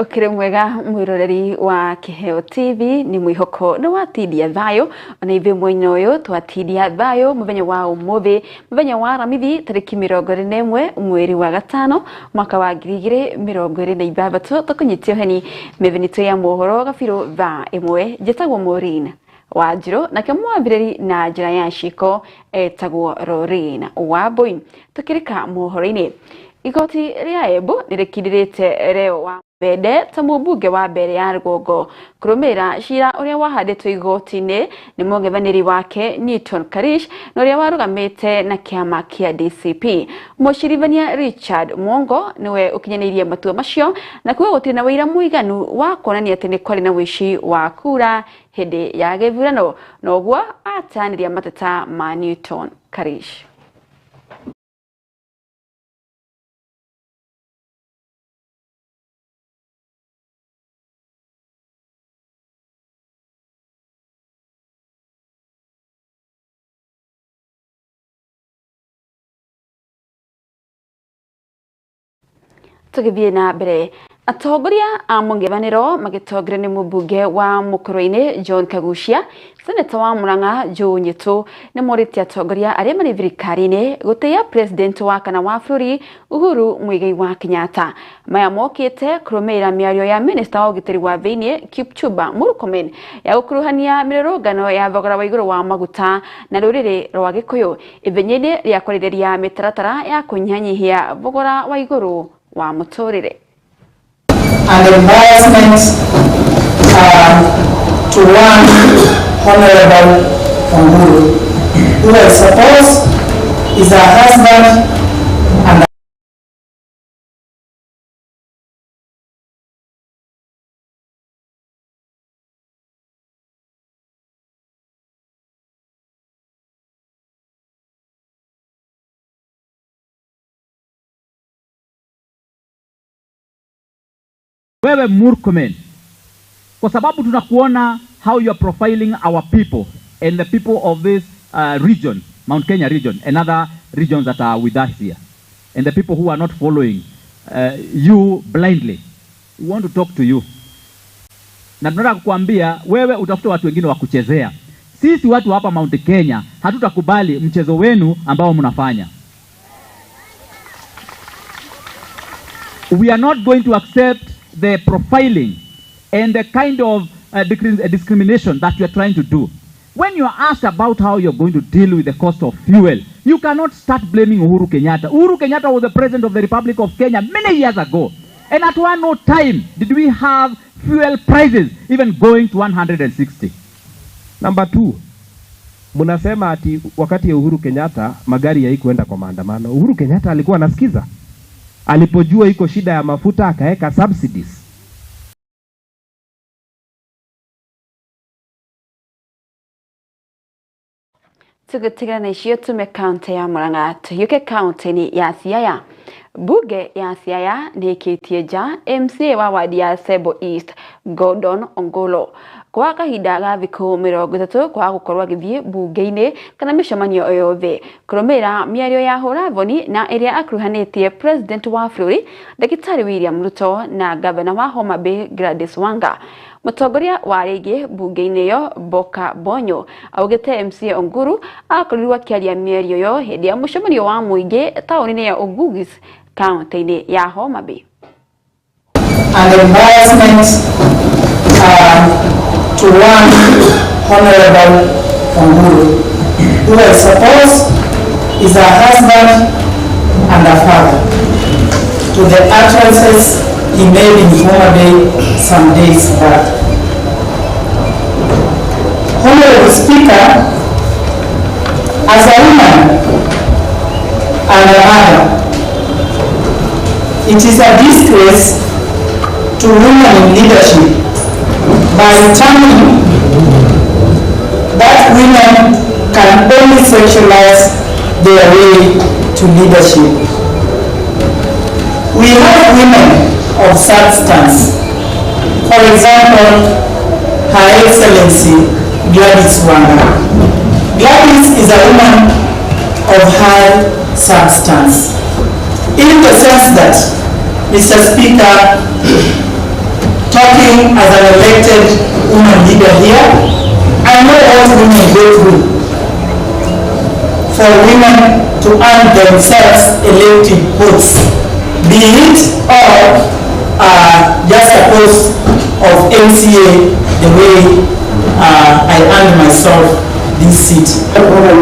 Ukire mwega mwiroreri wa Kiheo TV ni mwihoko ni watindia thayo ona ithuĩ mwena ũyũ twatindia thayo muthenya wa umuthi muthenya wa Aramithi tariki 21 mweri wa gatano mwaka wa 2026 tukunyitie ũheni mĩthinitũ ya mohoro gabiro thaa ĩmwe. Njĩtagwo Maureen Wanjiru nake mwambĩrĩri na njĩra ya ciko etagwo Lorraine Wambui. Tukĩrĩka mohoro-inĩ, igoti rĩa Embu nĩrĩkindĩrĩte Leo wa Bende ta mũmbunge wa mbere ya rũgongo kũrũmĩrĩra cira ũrĩa wahandĩtwo igoti-inĩ nĩ mũng'ethanĩri wake Newton Karish na ũrĩa warũgamĩte na kĩama kĩa DCP. Mũcirithania Richard Mwongo nĩwe ũkinyanĩirie matua macio na kuga gũtirĩ na ũira mũiganu wa kuonania atĩ nĩ kwarĩ na ũici wa kura hĩndĩ ya gĩthurano, na ũguo atanĩria mateta ma Newton Karish. Tũgĩthiĩ na mbere, atongoria a mũng'ethanĩro magĩtongorio nĩ mũmbunge wa Mũkũrũ-inĩ John Kaguchia, seneta wa Murang'a Joe Nyitu nĩ morĩtie atongoria arĩa marĩ thirikari-inĩ gũtĩĩa president wa kana wa bũrũri Uhuru Muigai wa Kenyatta. Maya mokĩte kũrũmĩrĩra mĩario ya minista wa ũgitĩri wa thĩinĩ Kipchumba Murkomen ya gũkuruhania mĩrũrũngano ya thogora wa igũrũ wa maguta na rũrĩrĩ rwa Gĩkũyũ ithenya-inĩ rĩa kwarĩrĩria mĩtaratara ya kũnyihanyihia thogora wa igũrũ wa mũtũrĩre. And embarrassment to one Honorable Onguru, who I suppose is her husband and Wewe Murkomen, kwa sababu tunakuona how you are profiling our people and the people of this region, Mount Kenya region and other regions that are with us here, and the people who are not following you blindly. We want to talk to you. Na tunataka kukuambia wewe utafute watu wengine wa kuchezea. Sisi watu hapa Mount Kenya hatutakubali mchezo wenu ambao mnafanya. We are not going to accept the profiling and the kind of discrimination that you are trying to do. When you are asked about how you're going to deal with the cost of fuel, you cannot start blaming Uhuru Kenyatta. Uhuru Kenyatta was the president of the Republic of Kenya many years ago. And at one no time did we have fuel prices even going to 160. Number two, munasema ati wakati ya Uhuru Kenyatta magari haikuenda kwa maandamano. Uhuru Kenyatta alikuwa anasikiza. Alipojua iko shida ya mafuta akaeka subsidies. Tũgĩtigana na icio tume kaunti ya Murang'a tũhiũke kaunti-inĩ ya Siaya. Bunge ya Siaya nĩ ĩkĩtie nja MCA wa wadi ya Sebo East Gordon Ongolo kwa kahinda ga thikũ 30 kwaga gũkorwo agĩthiĩ bunge-inĩ kana mĩcemanio o yothe kũrũmĩrĩra mĩario ya hũra-thoni na ĩrĩa akuruhanĩtie president wa bũrũri Ndagĩtarĩ William Ruto na gavana wa Homa Bay Gladys Wanga. Mũtongoria wa rĩngĩ bunge-inĩ ĩyo Boka Bonyo augĩte MCA Onguru akorirwo akĩaria mĩario ĩyo hĩndĩ ya mũcemanio wa mũingĩ taũni-inĩ ya Ongugis kaunti-inĩ ya Homa Bay. And embarrassment to one Honorable Onguru, who I suppose is a husband and a father, to the utterances he made in Homa Bay some days back. Honorable Speaker, as a woman and a mother, it is a disgrace to women in leadership by terming that women can only sexualize their way to leadership. We have women of substance. For example, Her Excellency Gladys Wanga. Gladys is a woman of high substance, in the sense that, Mr. Speaker, Talking as an elected woman leader here, I know what women go through for women to earn themselves elective votes, be it or just a post of MCA the way I earned myself this seat.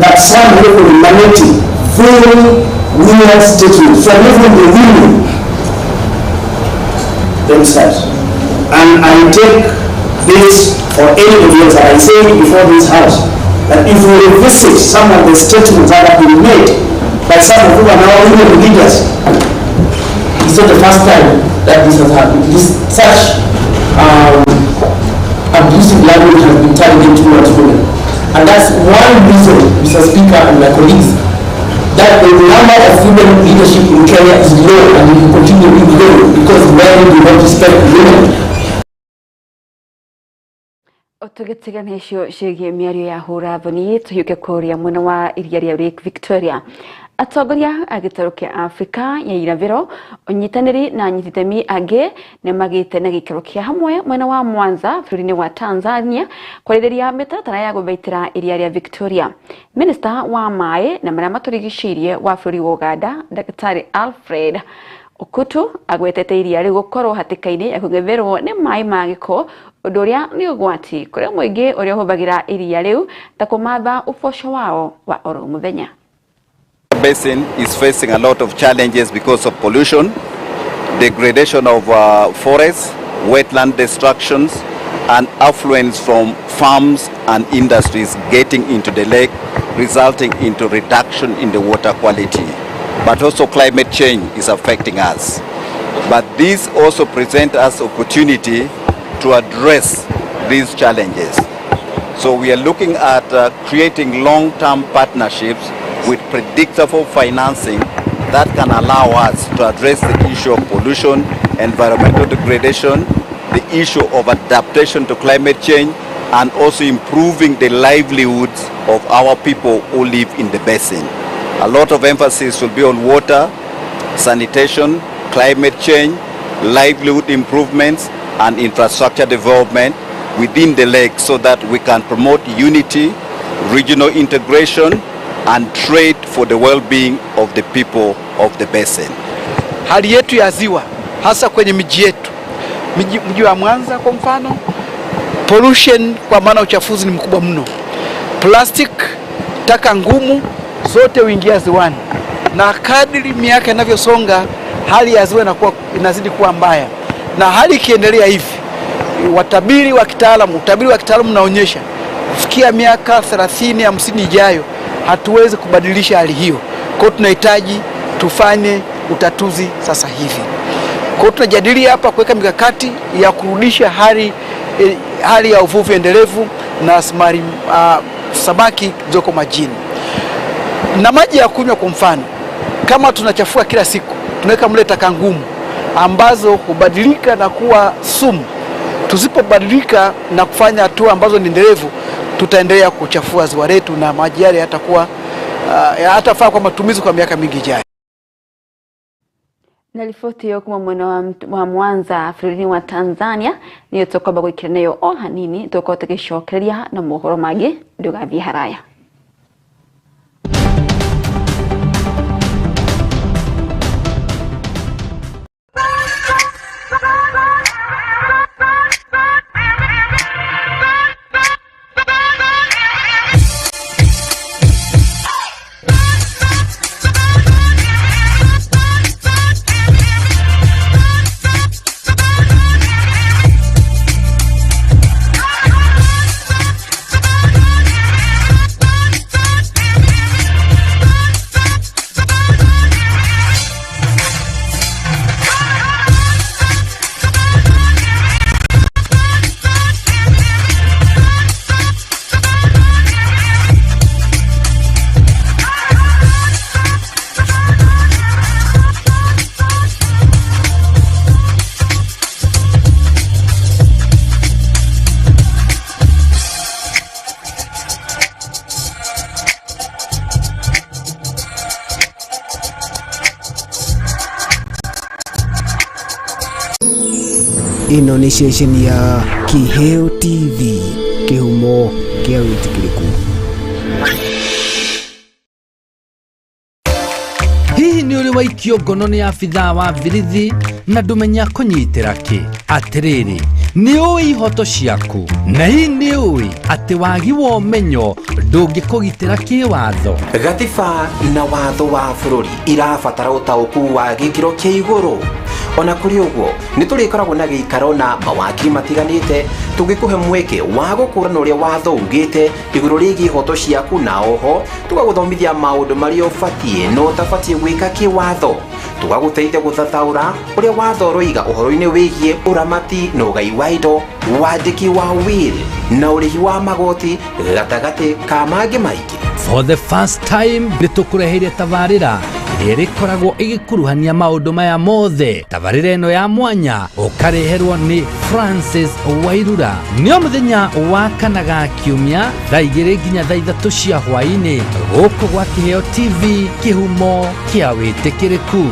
That some people lamenting very weird statements from even the women themselves. And I take this for anybody else, and I say it before this house, that if we revisit some of the statements that have been made by some of who are now women leaders, it's not the first time that this has happened. This such abusive language has been targeted towards women. And that's one reason, Mr. Speaker and my colleagues, that the number of women leadership in Kenya is low and it will continue to be low because men do not respect women. Tũgĩtigana icio ciĩgiĩ mĩario ya hũra thoni, tũhiũke kũrĩa mwena wa iria rĩa Lake Victoria. Atongoria a gĩtarũ kĩa Afrika ya irathĩro, ũnyitanĩri na anyititemi angĩ nĩ magĩte na gĩikaro kĩa hamwe mwena wa Mwanza bũrũri-inĩ wa Tanzania kwarĩrĩria mĩtaratara ya gũthaitĩra iria rĩa Victoria. Minista wa maĩ na marĩa matũrigicĩirie wa bũrũri wa Uganda, Dr. Alfred Okutu, agwetete iria rĩu gũkorwo hatĩka-inĩ ya kũng'etherwo nĩ maĩ ma gĩko, ũndũ ũrĩa nĩ ũgwati kũrĩ mũingĩ ũrĩa ũhũthagĩra iria rĩu ta kũmatha ũboco wao wa oro mũthenya. Basin is facing a lot of challenges because of pollution, degradation of forests, wetland destructions, and affluents from farms and industries getting into the lake, resulting into reduction in the water quality. But also climate change is affecting us. But this also presents us opportunity to address these challenges. So we are looking at creating long-term partnerships with predictable financing that can allow us to address the issue of pollution, environmental degradation, the issue of adaptation to climate change, and also improving the livelihoods of our people who live in the basin. A lot of emphasis will be on water, sanitation, climate change, livelihood improvements, and infrastructure development within the lake so that we can promote unity, regional integration, and trade for the well-being of the people of the basin. Hali yetu ya ziwa hasa kwenye miji yetu, mji wa Mwanza kwa mfano, pollution kwa maana uchafuzi ni mkubwa mno. Plastic, taka ngumu zote huingia ziwani, na kadri miaka inavyosonga hali ya ziwa inakuwa inazidi kuwa mbaya, na hali ikiendelea hivi, watabiri wa kitaalamu, utabiri wa kitaalamu unaonyesha kufikia miaka 30 50 ijayo hatuwezi kubadilisha hali hiyo. Kwa hiyo tunahitaji tufanye utatuzi sasa hivi. Kwa hiyo tunajadili hapa kuweka mikakati ya kurudisha hali ya uvuvi endelevu na samaki zilizoko majini. Na maji ya kunywa kwa mfano, kama tunachafua kila siku, tunaweka mle taka ngumu ambazo hubadilika na kuwa sumu. Tusipobadilika na kufanya hatua ambazo ni endelevu, tutaendelea kuchafua ziwa letu na maji yale yatakuwa hatafaa kwa matumizi kwa miaka mingi ijayo. Na riboti ĩyo kuma mwena wa Mwanza bũrũri-inĩ wa Tanzania nĩyo tũkwamba gũikara nayo o hanini, tũkorwo tũgĩcokereria na mohoro mangĩ. Ndũgathiĩ haraya. Ĩno nĩ ceceni ya Kĩheo TV, kĩhumo kĩa wĩtĩkĩrĩku. Hihi nĩ ũrĩ waikio ngono nĩ abithaa wa birithi na ndũmenya kũnyitĩra kĩ? Atĩrĩrĩ, nĩ ũĩ ihoto ciaku? Na hihi nĩ ũĩ atĩ wagi wa ũmenyo ndũngĩkũgitĩra kĩwatho? Gatiba na watho wa bũrũri irabatara ũtaũku wa gĩkĩro kĩa igũrũ. Ona kũrĩ ũguo, nĩ tũrĩkoragwo na gĩikaro na mawakiri matiganĩte tũgĩkũhe mweke wa gũkũrana ũrĩa watho ugĩte igũrũ rĩgiĩ ihoto ciaku, na oho tũgagũthomithia maũndũ marĩa ũbatiĩ na ũtabatiĩ gwĩka kĩwatho. Tũgagũteithia gũthathaũra ũrĩa watho ũroiga ũhoro-inĩ wĩgiĩ ũramati na ũgai wa indo, wandĩki wa will na ũrĩhi wa magoti, gatagatĩ ka mangĩ maingĩ. For the first time nĩ tũkũreheire tabarĩra ĩrĩa ĩrĩkoragwo ĩgĩkuruhania maũndũ maya mothe. Tabarĩra ĩno ya mwanya ũkareherwo nĩ Francis Wairura nĩ o mũthenya wa kana ga kiumia thaa 2 nginya thaa 3 cia hwaĩ-inĩ, gũkũ gwa Kĩheo TV, kĩhumo kĩa wĩtĩkĩrĩku.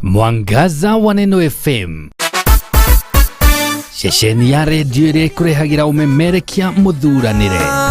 Mwangaza wa Neno FM, ceceni ya redio ĩrĩa ĩkũrehagĩra ũmemerekia mũthuranĩre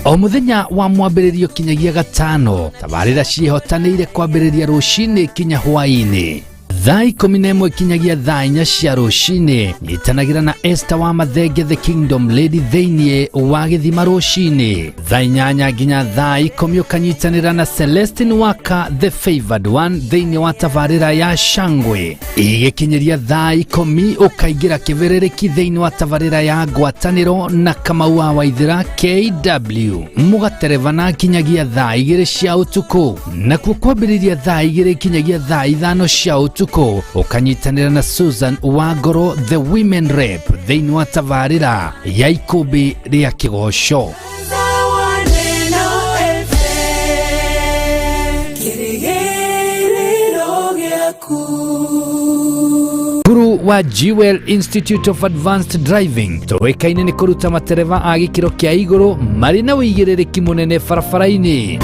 o mũthenya wa mwambĩrĩrio kinyagia gatano. Tabarĩra ciĩhotanĩire kwambĩrĩria rũcinĩ kinya hwaĩ-inĩ thaa 11 kinyagia thaa 4 cia rũcinĩ. Nyitanagĩra na Esther wa Mathenge, the Kingdom Lady, thĩinĩ wa gĩthima rũcinĩ thaa 8 nginya thaa 10. Ũkanyitanĩra na Celestine Waka, the favored one, thĩinĩ wa tabarĩra ya Shangwe. Igĩkinyĩria thaa 10 ũkaingĩra kĩbĩrĩrĩki thĩinĩ wa tabarĩra ya Ngwatanĩro na Kamau wa Waithĩra KW, mũgaterebana kinyagia thaa 2 cia ũtukũ. Nakuo kwambĩrĩria thaa 2 kinyagia thaa 5 cia ũtukũ ũkanyitanĩra na Susan Wangoro, the women rep, thĩinĩ wa tabarĩra ya Ikũmbĩ rĩa Kĩgoco. Cukuru wa Jewel Institute of Advanced Driving tũĩkaine nĩ kũruta matereba a gĩkĩro kĩa igũrũ marĩ na ũigĩrĩrĩki mũnene barabara-inĩ.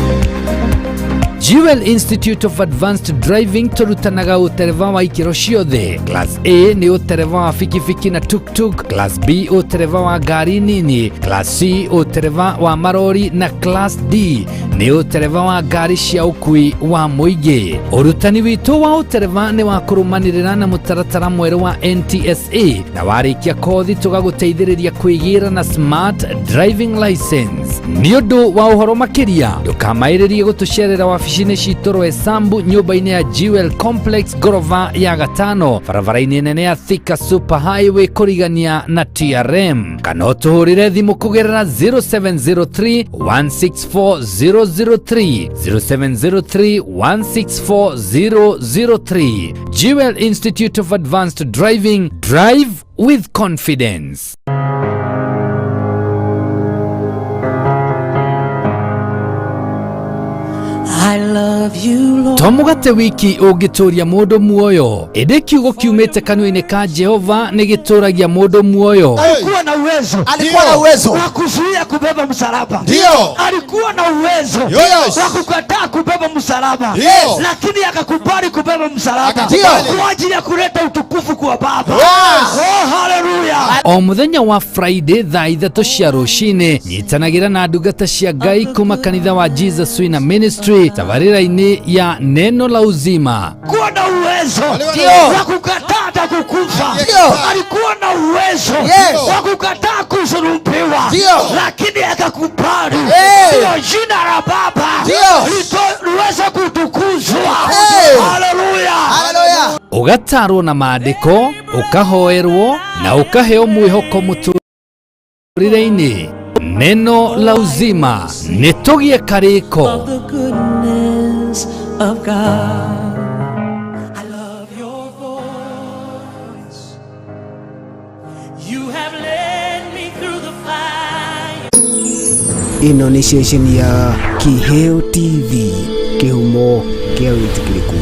Jewel Institute of Advanced Driving tũrutanaga ũtereba wa ikĩro ciothe. Class A nĩ ũtereba wa bikibiki na tuktuk, Class B ũtereba wa ngari nini, Class C ũtereba wa marori na Class D nĩ ũtereba wa ngari cia ũkui wa mũingĩ. Ũrutani witũ wa ũtereba nĩ wa kũrũmanĩrĩra na mũtaratara mwerũ wa NTSA, na warĩkia kothi tũgagũteithĩrĩria kwĩgĩra na smart driving license. Nĩ ũndũ wa ũhoro makĩria ndũkamaĩrĩrie gũtũcerera wabici-inĩ citũ Roysambu, nyũmba-inĩ ya Jewel Complex, ngorova ya gatano, barabara-inĩ nene ya Thika Super Highway kũrigania na TRM, kana ũtũhũrĩre thimũ kũgerera 0703 164 003, 0703 164 003. Jewel Institute of Advanced Driving, drive with confidence. I love you, Lord. To mũgate wiki ũngĩtũria mũndũ muoyo, ĩndĩ kiugo kiumĩte kanua-inĩ ka Jehova nĩ gĩtũragia mũndũ muoyo. Alikuwa na uwezo. Alikuwa na uwezo. Wa kuzuia kubeba msalaba. Ndio. Alikuwa na uwezo. Yes. Wa kukataa kubeba msalaba. Yes. Lakini akakubali kubeba msalaba. Ndio. Kwa ajili ya kuleta utukufu kwa Baba. Yes. Oh, hallelujah. O mũthenya wa Friday thaa 3 cia rũcinĩ nyitanagĩra na ndungata cia Ngai kuma kanitha wa Jesus Winner Ministry tabarĩra-inĩ ya Neno la Uzima. Alikuwa na uwezo. Ndio. Wa kukataa hata kukufa. Ndio. Alikuwa na uwezo. Yes. Wa kukataa kusulubiwa. Ndio. Lakini akakubali. Hey. Ndio jina la Baba Ndio. liweze kutukuzwa. Hey. Hallelujah. Hallelujah. Ũgatarwo na maandĩko, ũkahoerwo na ũkaheo mwĩhoko mũtũrĩre-inĩ. Neno la Uzima nĩ tũgĩe karĩko. Of the goodness of God. I love your voice. You have led me through the fire. Ĩno nĩ ceceni ya Kĩheo TV, kĩhumo kĩa wĩtĩkĩrĩku.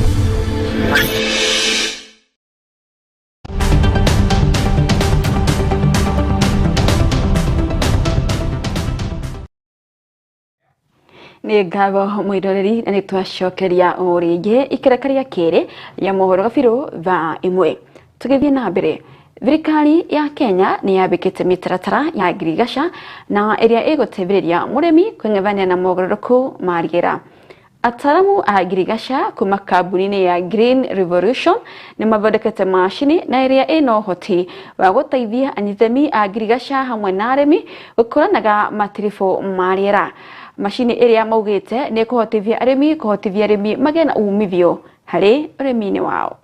Nĩ ngatho mwĩroreri, na nĩ twacokeria o rĩngĩ ikereka rĩa kerĩ ya mohoro gabirũ thaa 1. Tũgĩthiĩ na mbere, thirikari ya Kenya nĩ yambĩkĩte mĩtaratara ya ngirigaca na ĩrĩa ĩgũteithĩrĩria mũrĩmi kwĩng'ethania na mogarũrũku ma rĩera. Ataaramu a ngirigaca kuma kambuni-inĩ ya Green Revolution nĩ mathondekete macini na ĩrĩa ĩna ũhoti wa gũteithia anyitami a ngirigaca hamwe na arĩmi gũkũranaga matiribũ ma rĩera. Macini ĩrĩa maugĩte nĩ kũhotithia arĩmi magĩe na umithio harĩ ũrĩmi-inĩ wao.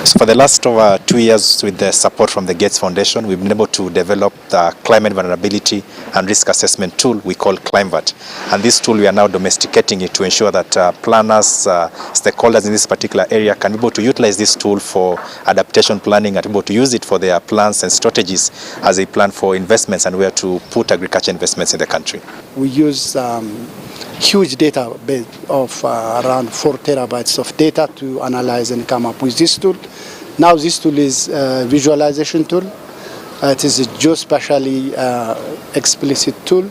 So for the last over 2 years, with the support from the Gates Foundation, we've been able to develop the climate vulnerability and risk assessment tool we call ClimVat. And this tool, we are now domesticating it to ensure that planners, stakeholders in this particular area can be able to utilize this tool for adaptation planning and able to use it for their plans and strategies as they plan for investments and where to put agriculture investments in the country. We use huge database of around 4 terabytes of data to analyze and come up with this tool. Now this tool is a visualization tool. It is a geospatially explicit tool.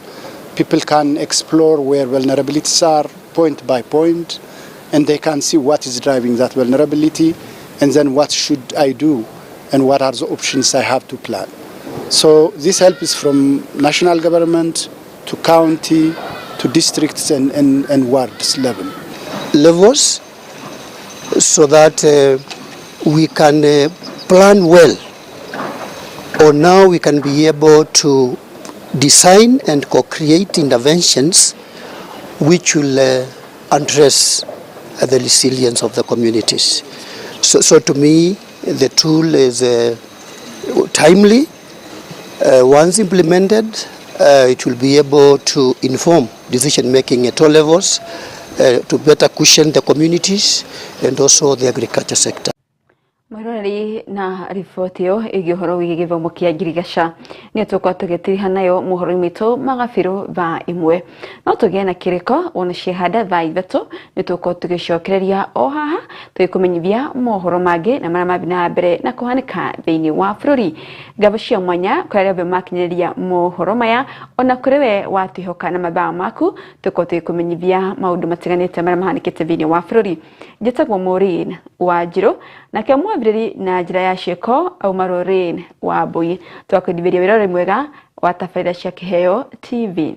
People can explore where vulnerabilities are point by point, and they can see what is driving that vulnerability, and then what should I do, and what are the options I have to plan. So this help is from national government to county, to districts and wards level. Levels, so that we can plan well, or now we can be able to design and co-create interventions which will address the resilience of the communities. So to me, the tool is timely. Once implemented, it will be able to inform decision making at all levels, to better cushion the communities and also the agriculture sector. Mwiroreri, na riboti ĩyo ĩgiĩ ũhoro wĩgiĩ gĩthomo kĩa ngirigaca nĩ tũkorwo tũgĩtiriha nayo mohoro-inĩ maitũ magabiru thaa 1. No tũgĩe na kĩrĩko wona ciahanda thaa 3 nĩ tũkorwo tũgĩcokereria o haha tũgĩkũmenyithia mohoro mangĩ na marĩa mathiĩ na mbere na kũhanĩka thĩinĩ wa bũrũri. Ngatho cia mwanya kũrĩ arĩa othe makinyĩrĩria mohoro maya, ona kũrĩ we watwĩhoka na mathaa maku tũkorwo tũgĩkũmenyithia maũndũ matiganĩte marĩa mahanĩkĩte thĩinĩ wa bũrũri. Njĩtagwo Maureen Wanjirũ, nake mwambĩrĩri na njĩra ya ciĩko auma Lorraine wa Mbui. Twakwendithĩria wĩra mwega wa tabarĩra cia Kĩheo TV.